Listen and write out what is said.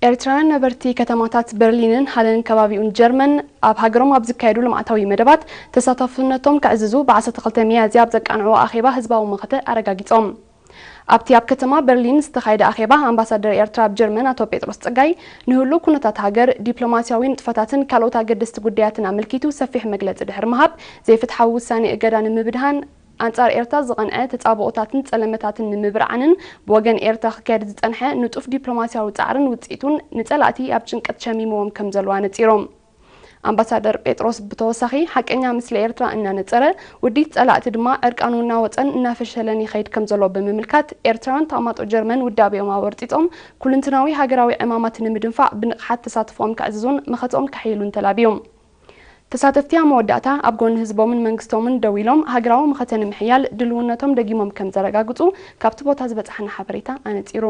ኤርትራውያን ነበርቲ ከተማታት በርሊንን ሃለን ከባቢኡን ጀርመን ኣብ ሃገሮም ኣብ ዝካየዱ ልምዓታዊ መደባት ተሳታፍነቶም ከዕዝዙ ብ12 ሚያዝያ ኣብ ዘቃንዕዎ ኣኼባ ህዝባዊ መኸተ ኣረጋጊጾም። ኣብቲ ኣብ ከተማ በርሊን ዝተኻየደ ኣኼባ ኣምባሳደር ኤርትራ ኣብ ጀርመን ኣቶ ጴጥሮስ ጸጋይ ንህሉ ኩነታት ሃገር፣ ዲፕሎማሲያዊ ንጥፈታትን ካልኦት ኣገደስቲ ጉዳያትን ኣመልኪቱ ሰፊሕ መግለጺ ድሕሪ ምሃብ፣ ዘይፍትሓዊ ውሳኔ እገዳ ንምብድሃን፣ ኣንጻር ኤርትራ ዝቐንዐ ተጻብኦታትን ጸለመታትን ንምብርዓንን ብወገን ኤርትራ ክካየድ ዝጸንሐ ንጡፍ ዲፕሎማሲያዊ ጻዕርን ውጽኢቱን ንጸላእቲ ኣብ ጭንቀት ሸሚምዎም ከም ዘለዋ ነጺሮም። ኣምባሳደር ጴጥሮስ ብተወሳኺ ሓቀኛ ምስሊ ኤርትራ እናነጸረ፣ ውዲት ጸላእቲ ድማ ዕርቃኑ እናወጸን እናፈሸለን ይኸይድ ከም ዘሎ ብምምልካት፣ ኤርትራውያን ተቐማጦ ጀርመን ውዳቤኦም ኣወርጺጾም ኩልንትናዊ ሃገራዊ ዕማማት ንምድንፋዕ ብንቕሓት ተሳትፎኦም ከዕዝዙን መኸተኦም ከሕይሉን ተላብዮም። ተሳተፍቲ ኣብ መወዳእታ ኣብ ጎኒ ህዝቦምን መንግስቶምን ደው ኢሎም ሃገራዊ መኸተ ንምሕያል ድልውነቶም ደጊሞም ከም ዘረጋግጹ ካብቲ ቦታ ዝበጽሓና ሓበሬታ ኣነጺሩ።